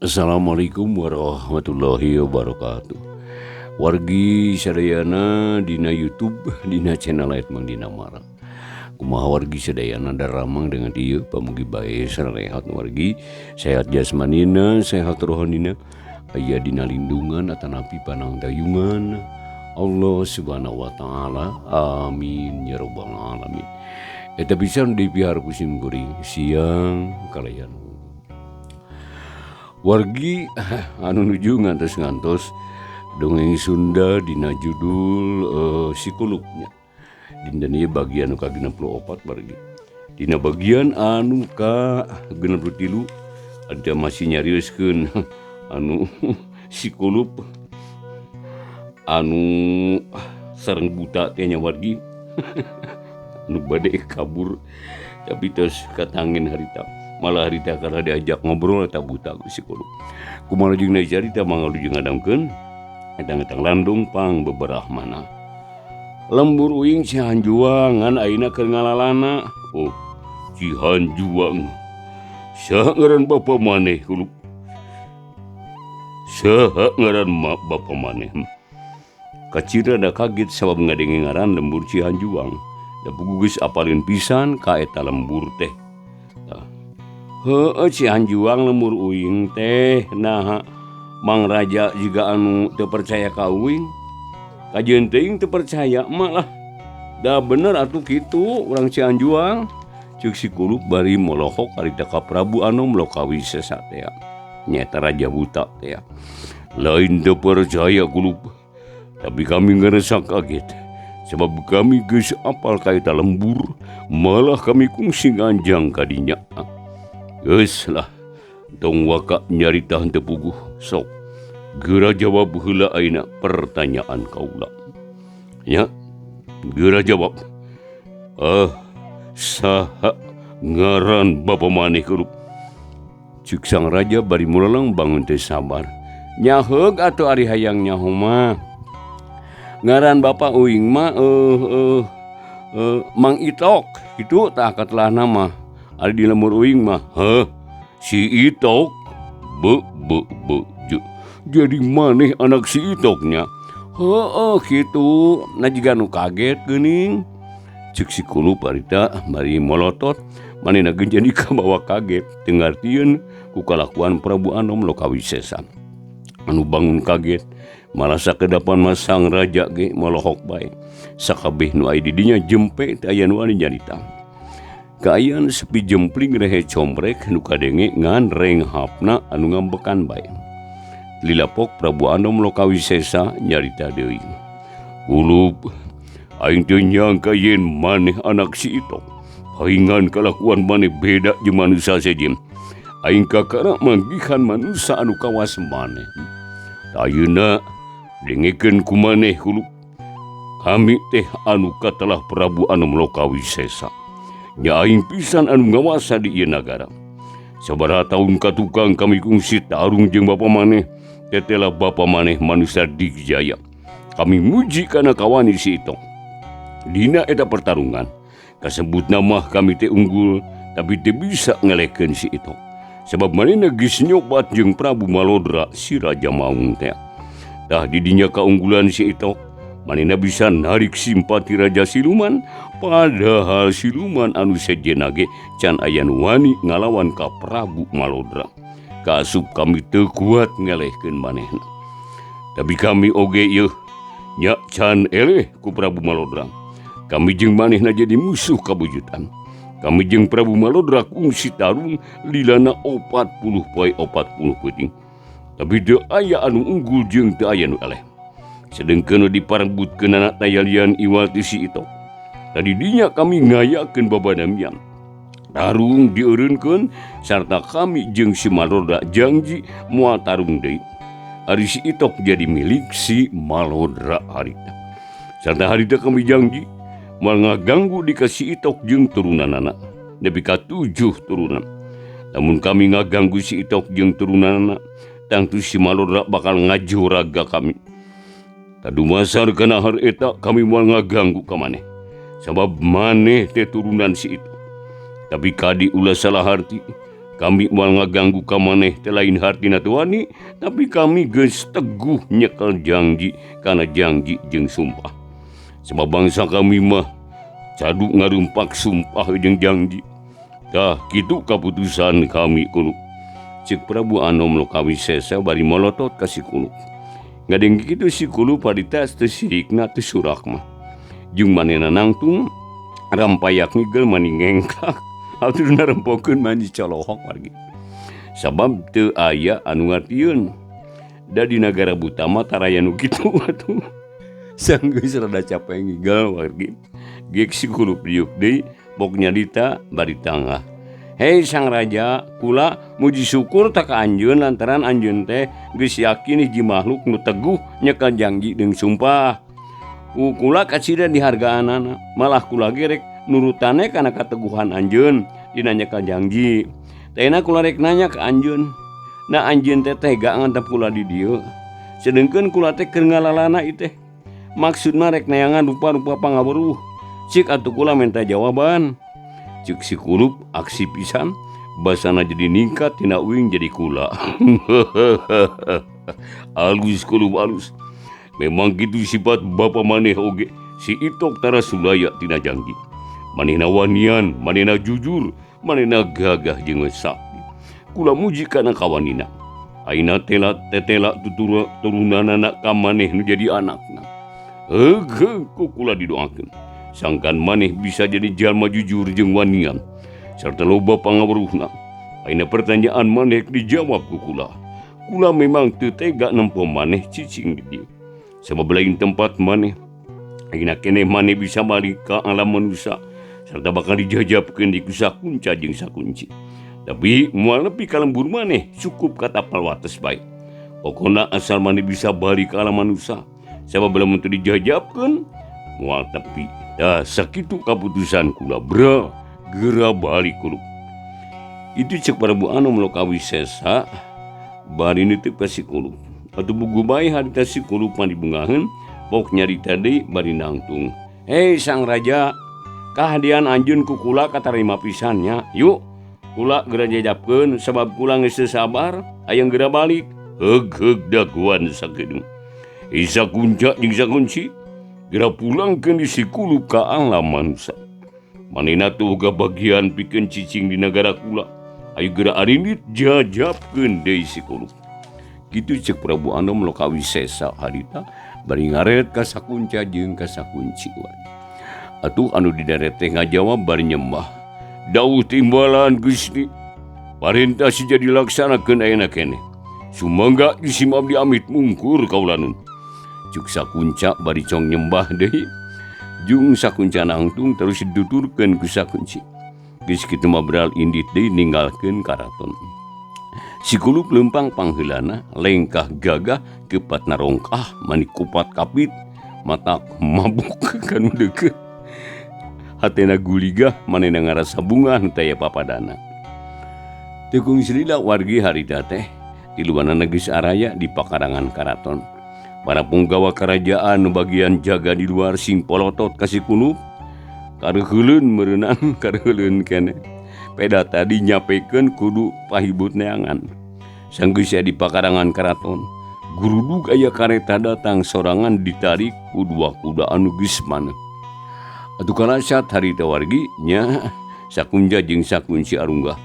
Assalamualaikum warahmatullahi wabarakatuh. Wargi sadayana dina YouTube dina channel Edmang Dinamara. Kumaha wargi sadayana daramang dengan ieu pamugi bae sarehat wargi, sehat jasmanina, sehat rohanina, aya dina lindungan atanapi panangtayungan Allah Subhanahu wa taala. Amin ya rabbal alamin. Eta pisan dipihar ku sim kuring siang kalayan. Wargi anu nuju ngantos-ngantos dongeng Sunda dina judul Si Kulupnya. Dinten ieu bagian nu ka-64 wargi. Dina bagian anu ka-63 ada masih nyarioskeun anu Si Kulup anu sareng buta teh nya wargi. Anu bade kabur tapi terus katangin harita. Malah harita karena diajak ngobrol eta buta ku Si Kulup. Kumaha jeung carita mangga lujeng ngadamkeun etang-etang landung pang beberapa mana. Lembur uing Cihanjuang ngan ayeuna keur ngalalana. Oh, Cihanjuang. Saha ngaran bapa maneh Kulup? Saha ngaran bapa maneh? Kacira da kaget sabab ngadenge ngaran lembur Cihanjuang. Da puguh geus apalin pisan ka eta lembur teh. Heueuh Cihanjuang lembur uing teh naha Mang Raja juga anu teu percaya ka uing. Kajeun teuing teu percaya mah lah. Da bener atuh kitu urang Cihanjuang. Ceuk Si Kulup bari molohok harita ka Prabu Anom Lokawisesa teh. Nyaeta Raja Buta teh. Lain teu percaya Kulup. Tapi kami ngerasa kaget. Sebab kami geus apal ka eta lembur, malah kami kungsi nganjang ka dinya. Geus lah, tong waka nyarita henteu puguh. Sok geura jawab heula ayeuna pertanyaan kaula. Nya, geura jawab. Saha ngaran bapa maneh Kulup? Ceuk sang raja bari mulalang bangun teu sabar. Nyaheug atuh ari hayang nyaho mah. Ngaran bapa uing mah Mang Itok kitu tah katelahna mah. Ari di lembur uing mah, heuh si Itok be be be je. Jadi maneh anak si Itoknya. Heueuh kitu, na jiga nu kaget geuning. Ceuk Si Kulup harita bari molotot, manehna ge jadi kabawa kaget teu ngartieun ku kalakuan Prabu Anom Lokawisesa. Anu bangun kaget, malah sakedapan mah sang raja ge molohok bae. Sakabeh nu aya di dinya jempe teu aya nu wani nyarita. Kaayaan sepi jempling rehe combrek nu kadenge ngan renghapna anu ngambekan bae. Lilapok Prabu Anom Lokawisesa nyarita deui. Kulup, aing teu nyangka yen maneh anak si Itok. Paingan kalakuan maneh beda jeung manusia sejen. Aing kakara manggihan manusia anu kawas maneh. Ayeuna dengekeun ku maneh Kulup. Kami teh anu katelah Prabu Anom Lokawisesa. Nya aing pisan anu ngawasa di ieu nagara. Sabaraha taun ka tukang kami kungsi tarung jeung bapa maneh. Tetela bapa maneh manusia Digjaya. Kami muji kana kawani si Itok. Dina eta pertarungan, kasebutna mah kami teh unggul, tapi teu bisa ngelehkeun si Itok. Sebab manehna geus nyobat jeung Prabu Malodra si Raja Maung teh. Tah di dinya kaunggulan si Itok, manehna bisa narik simpati Raja Siluman, padahal siluman anu sejenna ge can aya nu wani ngalawan ka Prabu Malodra. Kaasup kami teu kuat ngelehkeun manehna. Tapi kami oge yeuh nya can eleh ku Prabu Malodra. Kami jeung manehna jadi musuh kabujutan. Kami jeung Prabu Malodra kungsi tarung lilana 40 poe 40 peuting. Tapi teu aya anu unggul jeung teu aya nu eleh. Sedengkeun nu diparebutkeunana tayalian iwal ti si Itok. Tadi dinya kami ngayakeun babadamian. Tarung dieureunkeun sarta kami jeung si Malodra janji moal tarung deui. Ari si Itok jadi milik si Malodra harita. Sarta harita kami janji moal ngaganggu di ka si Itok jeung turunanana nepi ka 7 turunan. Lamun kami ngaganggu si Itok jeung turunanana, tangtu si Malodra bakal ngajuraga kami. Tadumasar kana har eta kami moal ngaganggu ka maneh. Sabab maneh teh turunan si Itok. Tapi kadi ulah salah harti, Kami moal ngaganggu ka maneh teh lain hartina teu wani, tapi kami geus teguh nyekel janji kana janji jeung sumpah. Sebab bangsa kami mah cadu ngarumpak sumpah jeung janji. Tah kitu kaputusan kami Kulup. Cek Prabu Anom Lokawisesa bari molotot ka si Kulup. Ngadeng kitu si Kulup harita teu sirikna teu surak mah. Jeung manehna nangtung rampayak ngigel mani ngengkak. Atuh narempokeun mani colohok wargi. Sabab teu aya anu ngartieun. Da di nagara buta mah taraya nu kitu atuh. Sanggeus rada capek ngigel wargi. Geuk si Kulup diuk deui bok nyarita bari tangah. Hei sang raja, kula muji syukur tak ka anjeun lantaran anjeun teh geus yakin hiji makhluk nu teguh nyekel janji jeung sumpah. Ku kula kacida dihargaanana, malah kula ge rek nurutane kana kateguhan anjeun dina nyekel janji. Teh kula rek nanya ka anjeun. Na anjeun teh tega ngantep kula di dieu. Sedengkeun kula teh keur ngalalana ieu teh. Maksudna rek neangan rupa-rupa pangaweruh. Cik atuh kula minta jawaban. Cek si Kulup aksi pisan basana jadi ningkat tina uing jadi kula. Alus Kulup alus. Memang gitu sifat bapa maneh oge. Si Itok tara sulaya tina janji. Manehna wanian, manehna jujur, manehna gagah jeung sakti. Kula muji kana kawanina. Aina tela tetela tutur turunanana ka maneh nu jadi anakna. Heug ku kula didoakeun. Sangkan maneh bisa jadi jalma jujur jeung wanian serta loba pangaweruhna. Ayeuna pertanyaan maneh dijawab ku kula. Kula memang teu tega nempo maneh cicing di dieu. Sabab lain tempat maneh. Ayeuna keneh maneh bisa balik ka alam manusia serta bakal dijajabkeun di ku Sakunca jeung Sakunci. Tapi moal nepi ka lembur maneh cukup ka tapal wates bae. Pokona asal maneh bisa balik ka alam manusia. Sabab lamun teu dijajabkeun moal tepi. Dah sakitu kaputusan kula bra geura balik Kulup. Itu cek Prabu Anom Lokawisesa bari nitip ka si Kulup. Atuh bugu bae harita si Kulup mah dibungaheun pok nyarita deui bari nangtung. Hei sang raja, kahadian anjeun ku kula katarima pisan nya. Yuk kula geura jajabkeun sabab kula geus teu sabar hayang geura balik. Heug heug daguan sakedeung. Isa Kunca jeung Sakunci geura pulangkeun di si Kulup ka alam manusia. Manehna tuh boga bagian pikeun cicing di nagara kula. Ayo geura arindit jajabkeun deui si Kulup. Kitu cek Prabu Anom Lokawisesa harita bari ngaret ka Sakunca jeung ka Sakunci. Atuh anu dideret teh ngajawab bari nyembah. Dauh timbalan Gusti. Parentah si jadi laksanakeun ayeuna keneh. Sumangga jisim abdi amit mungkur kaulanun. Cuk Sakunca bari cong nyembah deui. Jung Sakunca nangtung terus dituturkeun ku Sakunci. Geus kitu mah beral indit deui ninggalkeun karaton. Si Kulup leumpang pangheulana lengkah gagah kepat narongkah mani kupat kapit mata mabuk kanu deukeut. Hatena guligah manehna ngarasa bungah nu taya papadana. Teu kungsi lila wargi harita teh tiluanana geus araya di pakarangan karaton. Para punggawa kerajaan nu bagian jaga di luar sing polotot ka si Kulup. Kareuheuleun meureunan kareuheuleun keneh. Peda tadi nyapekeun kudu pahibut neangan. Sanggeus aya di pakarangan karaton, gurudug aya kareta datang sorangan ditarik ku dua kuda anu geus maneh. Atuh kalasat harita wargi nya Sakunca jeung Sakunci arunggah.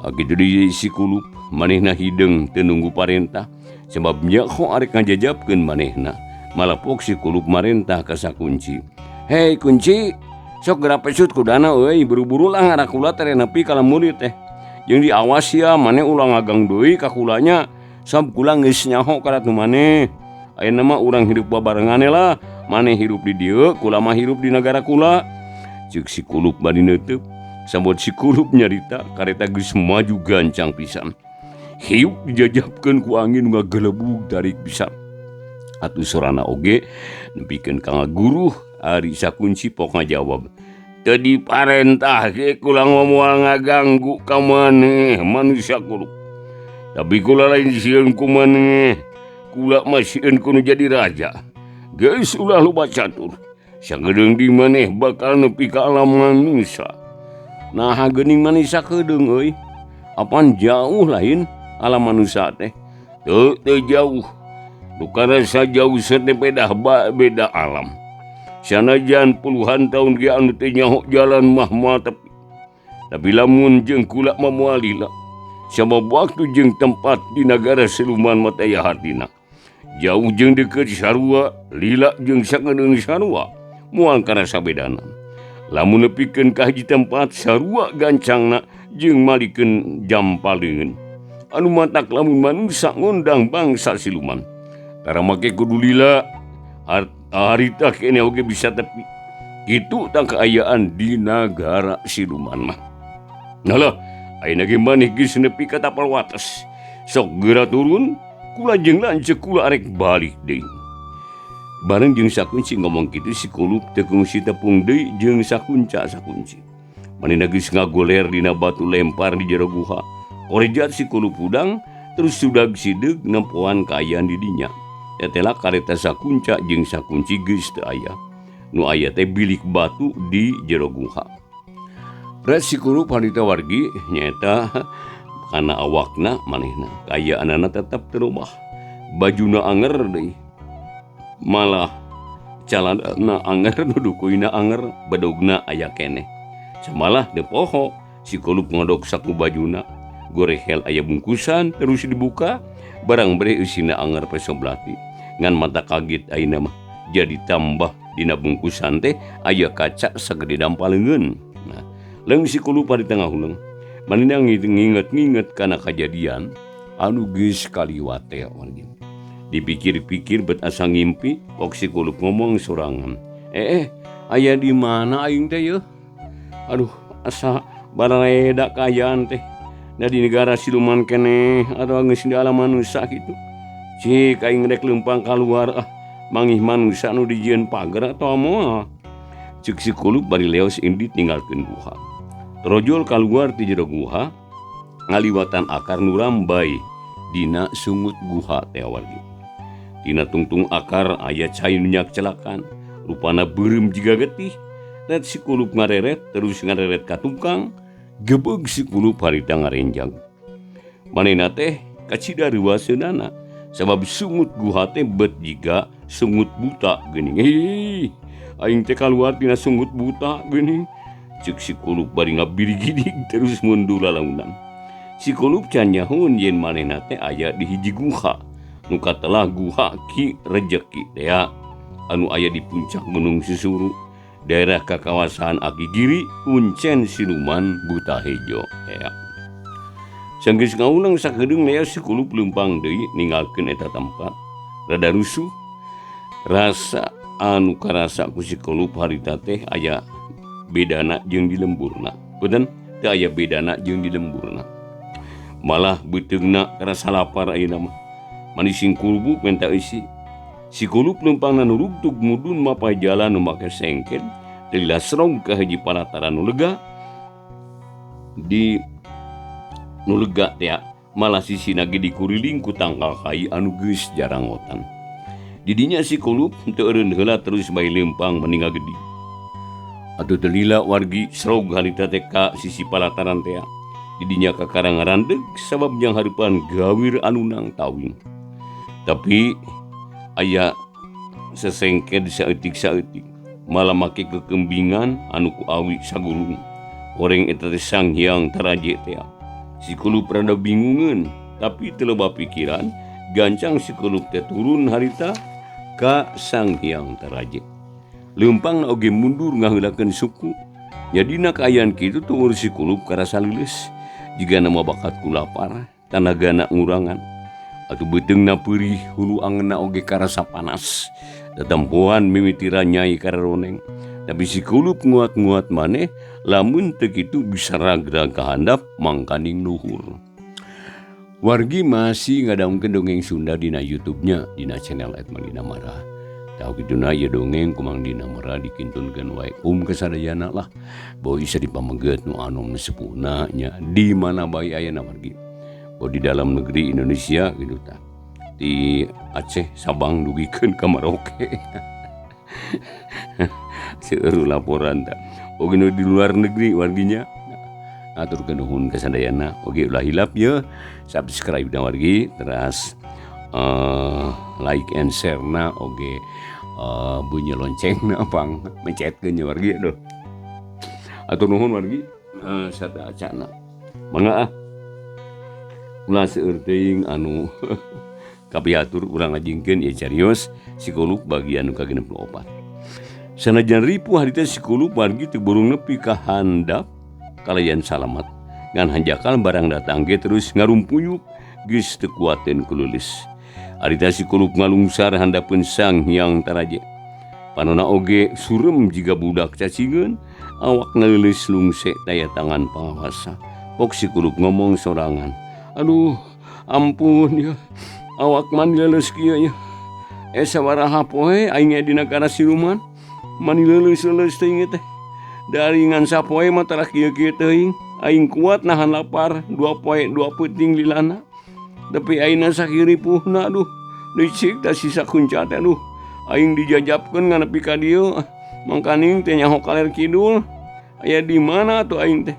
Kitu deui si Kulup manehna hideung teu nunggu parentah. Sebab nyaho arek ngajajabkeun manehna. Malah pok si Kulup marentah ka Sakunci. Hei Kunci, sok geura pesut kudana euy, buru-buru lah ngarak kula teh nepi ka murid teh. Jeung diawas ya maneh ulah ngagang deui ka kulanya. Sab kula geus nyaho ka ratu maneh. Ayeuna mah urang hirup babarengane lah. Maneh hirup di dieu, kula mah hirup di nagara kula. Ceuk si Kulup bari neuteub. Sambot si Kulup nyarita kareta geus maju gancang pisan. Hiuk dijajabkeun ku angin ngagelebug tarik pisan. Atuh sorana oge nepikeun ka ngaguruh ari Sakunci pok ngajawab. Teu diparentah ge kula moal ngaganggu ka maneh manusia Kulup. Tapi kula lain sieun ku maneh. Kula mah sieun ku nu jadi raja. Geus ulah loba catur. Sagedeung di maneh bakal nepi ka alam manusia. Naha geuning maneh sakedeung euy. Apan jauh lain alam manusia teh. Teu teu jauh. Nu karasa jauh teh beda beda alam. Sanajan puluhan tahun ge anu teu nyaho jalan mah moal tepi. Tapi lamun jeung kula mah moal lila. Sabab waktu jeung tempat di nagara siluman mah teh aya hartina. Jauh jeung deukeut sarua, lila jeung sakedeung sarua, moal karasa bedana. Lamun nepikeun ka hiji tempat sarua gancangna jeung malikeun jam paleungeun. Anu matak lamun manusa ngondang bangsa siluman. Tara make kudu lila, harita keneh oge bisa tepi. Kitu tah kaayaan di nagara siluman mah. Nah lah, ayeuna ge maneh geus nepi ka tapal wates. Sok geura turun, kula jeung lanceuk kula arek balik deui. Bareng jeung sakunci ngomong kitu si Kulup teu kungsi tepung deui jeung sakunca sakunci. Manehna geus ngagoler dina batu lempar di jero guha. Korejat si Kulup hudang terus sudag sideug nempoan kaayaan di dinya. Tetela kareta sakunca jeung sakunci geus teu aya. Nu aya teh bilik batu di jero guha. Ret si Kulup harita wargi nyaeta kana awakna manehna. Kaayaanana tetep terubah. Bajuna anger deui. Malah calana anger, dudukuina anger, bedogna aya keneh. Samalah teu poho si Kulup ngodok saku bajuna. Gorehel aya bungkusan terus dibuka, barang bere eusina anger peso belati. Ngan mata kaget ayeuna mah jadi tambah dina bungkusan teh aya kaca sagede dampaleungeun. Nah, leung si Kulup di tengah huleng. Manehna nginget-nginget kana kajadian anu geus kaliwat teh wargi. Dipikir-pikir bet asa ngimpi, kok si Kulup ngomong sorangan. Aya di mana aing teh yeuh? Aduh, asa barareda kaayaan teh. Da di negara siluman keneh atau geus di alam manusia kitu. Cik aing rek leumpang kaluar ah, mangih manusia nu dijieun pager atawa moal. Ceuk si Kulup bari leos indit ninggalkeun guha. Trojol kaluar ti jero guha, ngaliwatan akar nu rambai dina sungut guha teh wargi. Dina tungtung akar aya cai nu nyakcelakan, rupana beureum jiga getih. Ret si Kulup ngareret terus ngareret ka tukang, gebeg si Kulup harita ngarenjang. Manehna teh kacida reuaseunana, sabab sungut guha teh bet jiga sungut buta geuning. Hih, aing teh kaluar tina sungut buta geuning. Ceuk si Kulup bari ngabirigidig terus mundur lalaunan. Si Kulup can nyahoeun yen manehna teh aya di hiji guha. Nu katelah guha Ki Rejeki tea anu aya di puncak Gunung Susuru, daerah kakawasan Akigiri, Uncen Siluman Buta Hejo tea. Sanggeus ngaulang sakedeung lea si Kulup leumpang deui ninggalkeun eta tempat. Rada rusuh rasa anu karasa ku si Kulup harita teh aya bedana jeung di lemburna. Punten teu aya bedana jeung di lemburna. Malah beuteungna karasa lapar ayeuna mah. Manising kulubuk minta isi. Si Kulup leumpangna nurugtug mudun mapay jalan nu make sengken, teu serong ka hiji palataran nu lega. Di nu lega teh malah sisina ge dikuriling ku tangkal kai anu geus jarangotan. Didinya si Kulup teu eureun heula terus bae leumpang meninggal gede. Atuh teu lila wargi serog harita teh ka sisi palataran teh. Didinya kakara ngarandeg sabab jang hareupan gawir anu nang tawing. Tapi aya sesengked saeutik-saeutik malah make kekembingan anu ku awi sagulung. Horeng eta teh Sang Hyang Taraje teh. Si Kulup rada bingungeun tapi teu loba pikiran, gancang si Kulup teh turun harita ka Sang Hyang Taraje. Leumpangna oge mundur ngaheulakeun suku. Jadina kaayaan kitu tuur si Kulup karasa leuleus. Jigana mah bakat ku lapar, tanagana ngurangan. Atuh beuteungna peurih, hulu angeunna oge karasa panas. Tatampohan mimiti ranyai kararoneng. Tapi si Kulup nguat-nguat maneh, lamun teu kitu bisa ragrag ka handap mangkaning luhur. Wargi masih ngadangkeun dongeng Sunda dina YouTube-nya, dina channel @mangdinamara. Tahu kituna ieu dongeng ku Mang Dina Mara dikintunkeun wae um kasadayana lah. Bahwa bisa dipameget nu anom nu sepuhna nya di mana bae ayana wargi. Bahwa di dalam negeri Indonesia gitu tah. Di Aceh Sabang dugikeun ka Merauke. Seueur laporan tah. Oge nu di luar negeri warginya. Aturkeun nuhun ka sadayana oge ulah hilap ye subscribe na wargi teras like and share na oge bunyi lonceng na pang mencetkeun nya wargi aduh. Atur nuhun wargi sada acana. Mangga ah. Ulah seueur teuing anu kapihatur urang ngajingkeun ieu carios Si Kuluk bagian nu ka-64. Sanajan ripuh harita Si Kuluk wargi teu burung nepi ka handap kalayan salamat ngan hanjakal barang datang ge terus ngarumpuyuk geus teu kuateun ku leuleus. Harita Si Kuluk ngalungsar handapeun Sang Hyang Taraje. Panona oge surem jiga budak cacingeun, awak naleuleus lungse daya tangan pangawasa. Pok Si Kuluk ngomong sorangan, "Aduh, ampun ya, awak mani leuleus kieu ya. Sabaraha poe aing aya di nagara siluman, mani leuleus-leuleus teuing teh. Dari ngan sapoe mah tara kieu-kieu teuing, aing kuat nahan lapar 2 poe 2 peuting lilana. Tapi ayeuna sakieu ripuhna aduh, licik da sisa kunca teh aduh. Aing dijajapkeun ngan nepi ka dieu, mangkaning teh nyaho kaler kidul. Aya di mana atuh aing teh?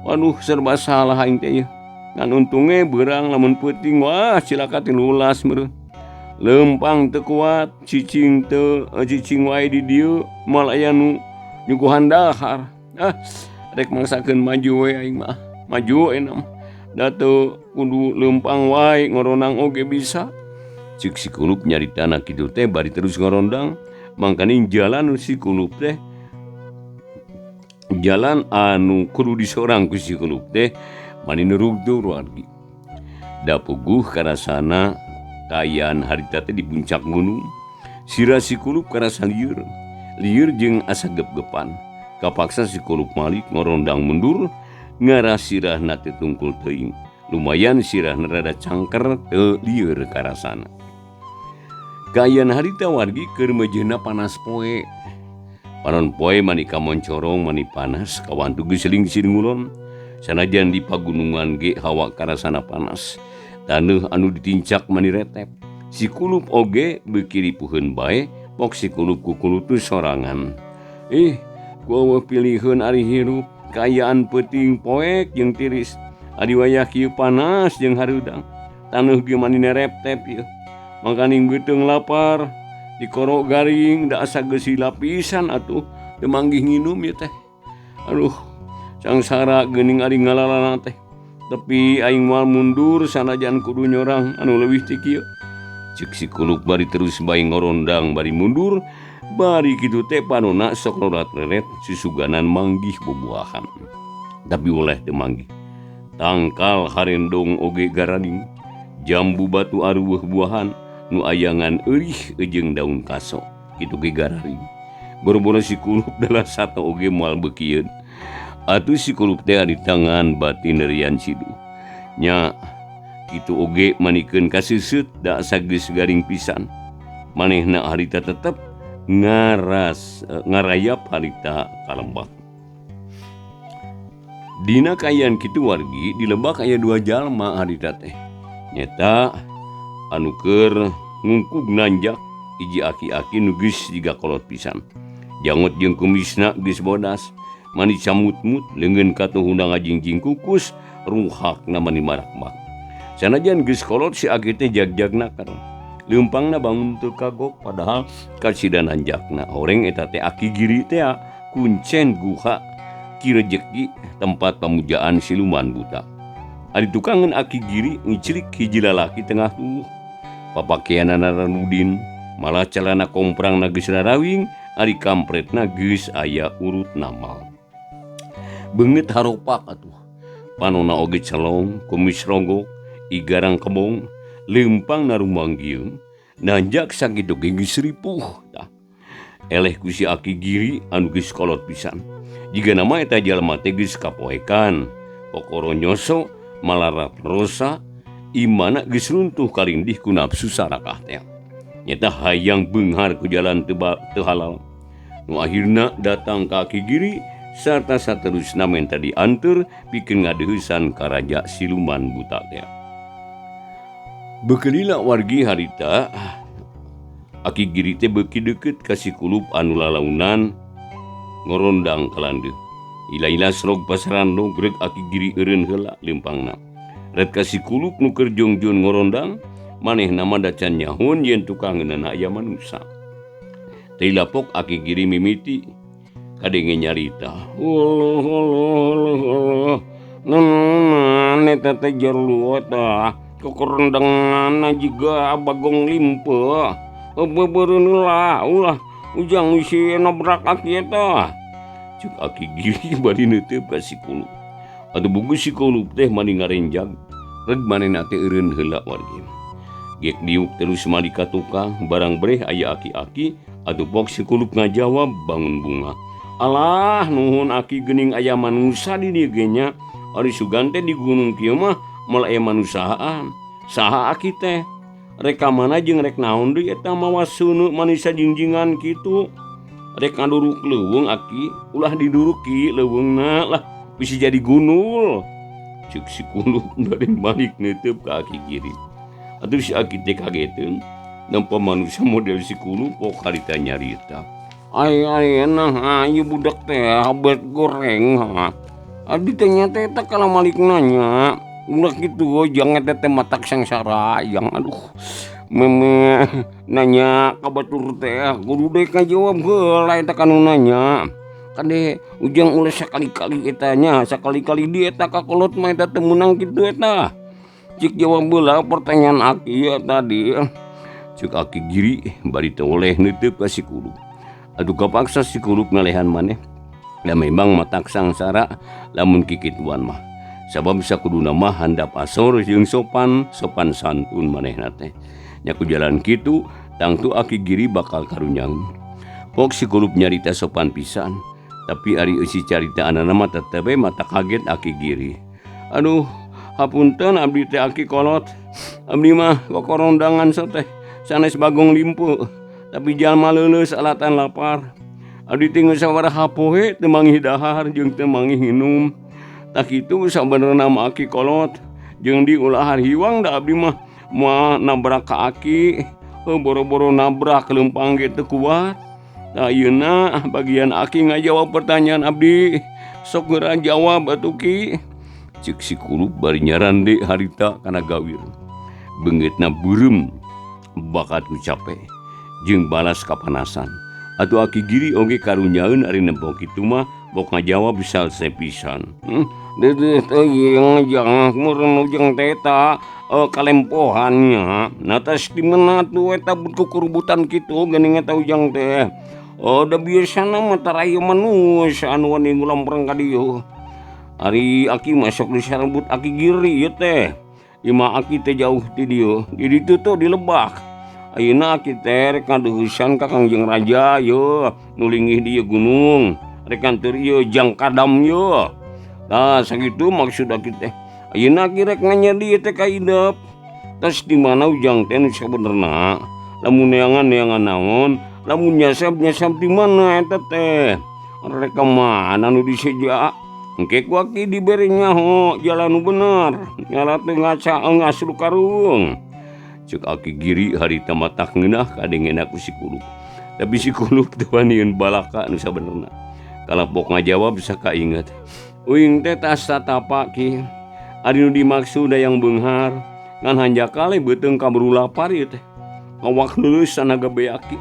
Waduh, serba salah aing teh ieu. Ngan untunge beurang lamun peuting wah cilaka tilulas meureun. Leumpang teu kuat, cicing teu cicing wae di dieu, moal aya nu nyuguhan dahar. Ah, rek mangsakeun maju we aing mah. Maju we mah. Da teu kudu leumpang wae ngorondang oge bisa." Ceuk Si Kuluk nyaritana kitu teh bari terus ngorondang, mangkaning jalan Si Kuluk teh jalan anu kudu disorang ku Si Kuluk teh mani nurugtur wargi. Da puguh karasana kaayaan harita teh di puncak gunung. Sirah Si Kuluk karasa lieur, lieur jeung asa gep-gepan. Kapaksa Si Kuluk malik ngorondang mundur ngarah sirahna teh tungkul teuing. Lumayan sirahna rada cangker teu lieur karasana. Kaayaan harita wargi keur meujeuhna panas poe. Panon poe mani kamoncorong mani panas kawantu geus lingsir ngulon. Sanajan di pagunungan ge hawa karasana panas. Taneuh anu ditincak mani retep. Si Kuluk oge beuki ripuheun bae, pok Si Kuluk kukulutus sorangan. Ih, ku eueuh piliheun ari hirup, kaayaan peuting poek jeung tiris. Ari wayah kieu panas jeung hareudang. Taneuh ge mani nereptep ieu. Mangkaning beuteung lapar, dikorok garing da asa geus lapisan atuh teu manggih nginum ieu teh. Aduh, sangsara geuning ari ngalalana teh. Tapi aing moal mundur sanajan kudu nyorang anu leuwih ti kieu. Ceuk Si Kuluk bari terus bae ngorondang bari mundur, bari kitu teh panona sok rorat-reret susuganan manggih bubuahan. Tapi oleh teu manggih. Tangkal harendong oge garaning, jambu batu aruweuh buahan nu ayangan eurih jeung daun kaso kitu ge gararing. Boro-boro Si Kuluk dalah sato oge moal beukieun. Atuh Si Kuluk teh di tangan batin rian siduh. Nya kitu oge manikeun kaseuseut da asa geus garing pisan. Manehna harita tetep ngarayap harita ka lembah. Dina kaayaan kitu wargi di lebak aya 2 jalma harita teh. Nyeta anu keur ngungkug nanjak hiji aki-aki nu geus jiga kolot pisan. Jangot jeung kumisna geus bodas, mani camut-mut leungeun katuhuna ngajingjing kukus, ruhakna mani marakmak. Sanajan geus kolot si aki teh jag-jag naker. Leumpangna bangun teu kagok padahal kasida nanjakna. Horeng eta teh aki giri teh kuncen guha Ki Rejeki tempat pamujaan siluman buta. Ari tukangan aki giri ngiclik hiji lalaki tengah tubuh. Papakeanana ranudin, malah celana komprangna geus rarawing, ari kampretna geus aya urut namal. Beungeut haropak atuh. Panona oge celong, kumis rogok, igarang kebong, leumpang narumbang gieung, nanjak sakitu ge geus ripuh tah. Eleh ku si aki giri anu geus kolot pisan. Jigana mah eta jalma teh geus kapoekan, kokoro nyoso, malarat rosa, imana geus runtuh kalindih ku nafsu sarakah teh. Nyata hayang beunghar ku jalan teu halal. Nu akhirna datang ka aki giri sarta saterusna menta dianteur pikeun ngadeuheusan ka raja siluman buta teh. Beukeun lila wargi harita aki giri teh beuki deukeut ka Si Kuluk anu lalaunan ngorondang ka landeuh. Ila-ila serog pasarando greg aki giri eureun heula leumpangna. Ret ka si kulup nu keur jongjon ngorondang, manehna mah da can nyahun yen tukangeunana aya manusa. Teu lapok aki giri mimiti kadenge nyarita. Uluh uluh uluh uluh. Nanaon eta teh jaruluh tah. Kokorondanganna jiga bagong limpe. Beubeureuh heula ulah ujang isi nabrak aki eta. Cuk aki giri bari neuteup ka si kulup. Atuh bugu si kulup teh mani ngarenjag. Reg manehna teh eureun heula wargi. Gek diuk terus mali ka tukang barang breh aya aki-aki atuh pok si kulup ngajawab bangun bunga. Alah nuhun aki geuning aya manusa di dieu ge nya. Ari sugan teh di gunung kieu mah moal aya manusaan. Saha aki teh? Rek ka mana jeung rek naon deui eta mawa seuneu manusa jingjingan kitu. Rek ngaduruk leuweung aki, ulah diduruki leuweungna lah bisi jadi gunul. Ceuk si kulup dari balik neuteub ka aki giri. Atuh si aki teh kageteun nempo manusia model si kulup pok harita nyarita. Ai ai nah ieu budak teh habet goreng ha. Adi teh nya teh eta kana malik nanya. Ulah kitu jangan teh teh matak sangsara yang aduh. Meme nanya ka batur teh kudu deui kajawab heula eta kanu nanya. Kade ujang ulah sakali-kali eta nya, sakali-kali di eta ka kolot mah eta teu meunang kitu eta. Cik jawab heula pertanyaan aki ya tadi. Cek aki giri bari teu oleh neuteub ka si kulup. Aduh kapaksa si kulup ngalehan maneh. Da memang matak sangsara lamun kikituan mah. Sabab sakuduna mah handap asor jeung sopan, sopan santun manehna teh. Nya ku jalan kitu tangtu aki giri bakal karunyang. Pok si kulup nyarita sopan pisan, tapi ari eusi caritaanana mah tetep we mata kaget aki giri. Aduh, hapunten abdi teh aki kolot. Abdi mah kokorondangan teh sanes bagong limpu, tapi jalma leuleus alatan lapar. Abdi teh geus sabaraha poe teu manggih dahar jeung teu manggih nginum. Tah kitu sabenerna mah aki kolot jeung diulahan hiwang da abdi mah moal nabrak ka aki, boro-boro nabrak leumpang ge teu kuat. Tah ayeuna bagian aki ngajawab pertanyaan abdi, sok geura jawab atuh ki. Ceuk si kulup bari nyarande harita kana gawir. Beungeutna beureum bakat ku cape jeung balas kapanasan. Atuh aki giri oge karunyaeun ari nempo kitu mah bok ngajawab salse pisan. Deudeuh teuing jang meureun ujang teh eta kalempohannya. Nah tas di mana tuh eta kukurubutan kitu geuning eta ujang teh. Oh da biasana mah tara ieu manusia anu wani ngulampreng ka dieu. Ari aki mah sok disarbut aki giri ieu teh. Imah aki teh jauh ti dieu. Di ditu tuh di lebak. Ayeuna aki teh rek ngadeuheusan ka Kangjeng Raja yeuh nu linggih di ieu gunung. Rek nganteur ieu jang kadam yeuh. Tah sakitu maksud aki teh. Ayeuna aki rek nanya dieu teh ka idep. Tas di mana ujang teh nu sabenerna? Lamun neangan-neangan naon? Lamun nyasab-nyasab di mana eta teh? Rek ka mana nu diseja? Engke ku aki dibere nyaho jalan nu bener. Nyala teu ngaca ngasru karung. Ceuk aki giri harita matak ngeunah kadengena ku si kulup. Tapi si kulup teu waniun balaka nu sabenerna. Kalapok ngajawab sakainget. Uing teh tas tatapa ki. Ari nu dimaksud dayang beunghar. Ngan hanjakal beuteung kaburu lapar ieu teh. Awak leuleus sanaga beaki.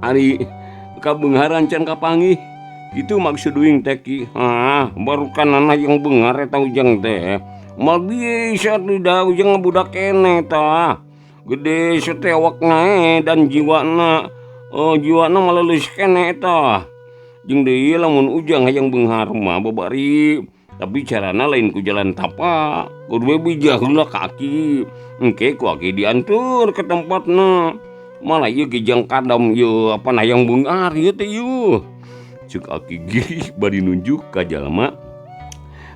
Ari kabeungharan can kapanggih. Itu maksud uing teh ki. Hah, baru kanana yang beunghar eta ujang teh. Moal bisa tuh da ujang budak keneh tah. Gede sete awakna dan jiwana. Oh, jiwana mah leuleus keneh eta. Jeung deui lamun ujang hayang beunghar mah babari, tapi carana lain ku jalan tapa. Kudu we bijah heula ka aki. Engke ku aki diantur ke tempatna. Malah ieu ge jang kadam ieu apa hayang beunghar ieu teh ieu. Ceuk aki giri bari nunjuk ka jalma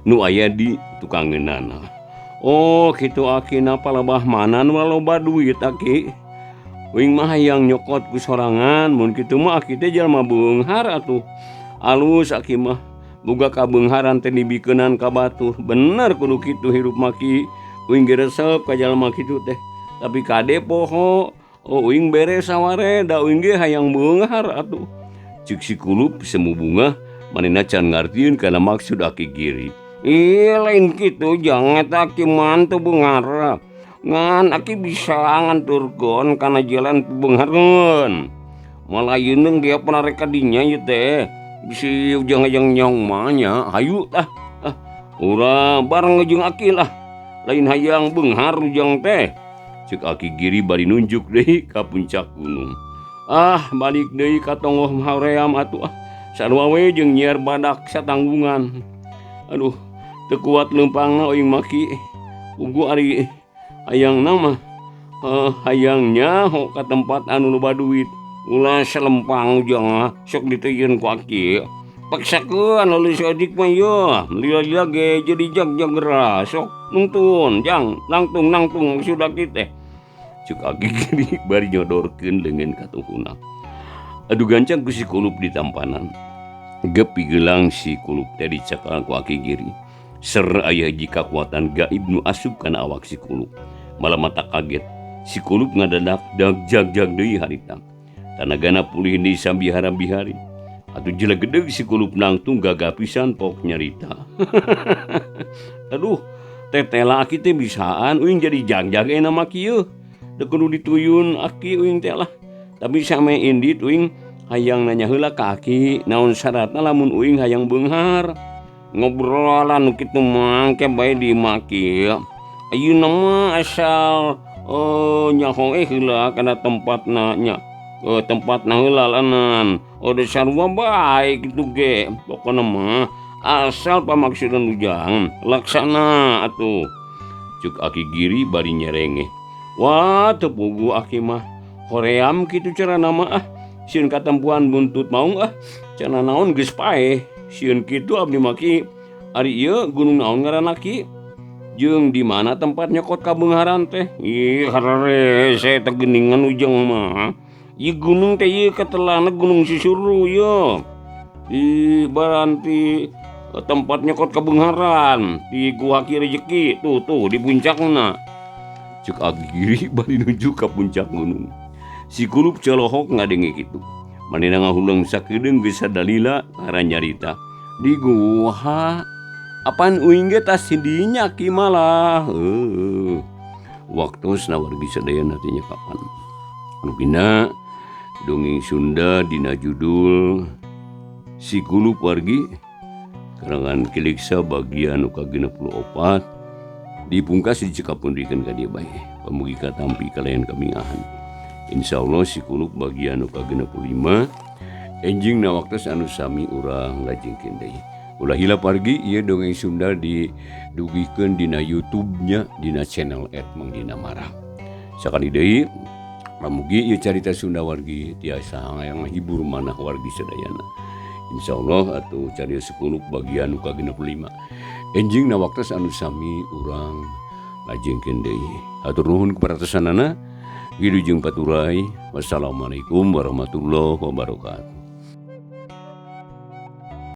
nu aya di tukangeunana. Oh, kitu aki napa lebah mana nu loba duit aki. Uing mah hayang nyokot ku sorangan, mun kitu mah aki teh jalma beunghar atuh. Alus aki mah boga kabeungharan teh dibikeunan ka batur. Bener kudu kitu hirup mah ki. Uing ge resep ka jalma kitu teh. Tapi kade poho, oh uing bere saware da uing ge hayang beunghar atuh. Ceuk si kulup semu bungah Manehna can ngartieun kana maksud Aki Giri. Ih lain kitu jang eta aki mah teu beunghar. Ngan aki bisa nganturkeun kana jalan beunghareun. Moal ayeuna ge panarek ka dinya ieu teh. Bisi ujang hayang nyaho mah nya hayu tah. Ah, urang bareng jeung aki lah. Lain hayang beunghar ujang teh. Ceuk Aki Giri bari nunjuk deui ka puncak gunung. Ah, balik deui ka tonggoh hoream atuh ah. Sarua we jeung nyiar badak satanggungan. Aduh, teu kuat leumpangna uing mah ki. Puguh ari hayangna mah hayang nyaho ka tempat anu loba duit. Ulah salempang ujang ah, sok diteuyeun ku aki. Paksakeun leuleus saeutik mah ieu, lila-lila ge jadi jag-jag geura. Sok nungtun jang, nangtung nangtung maksud aki teh. Ceuk Aki Giri bari nyodorkeun leungeun ka tuhuna. Adu gancang ku si Kulup ditampanan. Gep pigelang si Kulup teh dicakalan ku Aki Giri. Ser aya hiji kakuatan gaib nu asup kana awak si Kulup. Malah mata kaget. Si Kulup ngadadak dag jag-jag deui harita. Tanagana pulih deui sabihara-bihari. Atuh jelegedeg si Kulup nangtung gagah pisan pok nyarita. Aduh, tetela aki teh bisaan uing jadi jag-jag enak mah kieu. Teu kudu dituyun aki uing teh lah. Tapi sampe indit uing hayang nanya heula ka aki naon syaratna lamun uing hayang beunghar. Ngobrolan nu kitu mah engke bae di imah ki. Ayeuna mah asal nyaho heula kana tempatna nya. Tempatna heula lanan. Udah sarua bae kitu ge. Pokona mah asal pamaksudan ujang laksana atuh. Ceuk Aki Giri bari nyerengeh. Wah, teu puguh aki mah. Hoream kitu carana mah ah. Sieun katempuan buntut maung ah. Cenah naon geus paeh. Sieun kitu abdi mah ki. Ari ieu gunung naon ngaranna ki? Jeung di mana tempat nyokot kabeungharan teh? Ih, hararese teh geuningan ujang mah. Ieu gunung teh ieu katelahna Gunung Susuru ieu. Di baranti tempat nyokot kabeungharan di Gua Ki Rejeki tuh tuh di puncakna. Ceuk Aki Giri bari nuju ka puncak gunung. Si Kulup colohok ngadenge kitu. Manehna ngahuleng sakedeung geus sadalila ngaran nyarita. Di guha apan uing ge tas dinya ki malah. Heuh. Waktosna wargi sadayana teh nya kapan. Rupina dongeng Sunda dina judul Si Kulup wargi karangan Kiliksa bagian nu ka-64 dipungkas dicekapundikeun ka dieu bae. Pamugi katampi kalayan kamingahan. Insyaallah Si Kulup bagian nu ka-65 enjing na waktos anu sami urang lajengkeun deui. Ulah hilap wargi ieu dongeng Sunda didugikeun dina YouTube-nya dina channel @mangdinamara. Sakali deui pamugi ieu carita Sunda wargi tiasa ngahibur manah wargi sadayana. Insyaallah atuh carita Si Kulup bagian nu ka-65 enjing na waktos anu sami urang lajengkeun deui. Hatur nuhun kaparatosanana. Wilujeng paturay. Wassalamualaikum warahmatullahi wabarakatuh.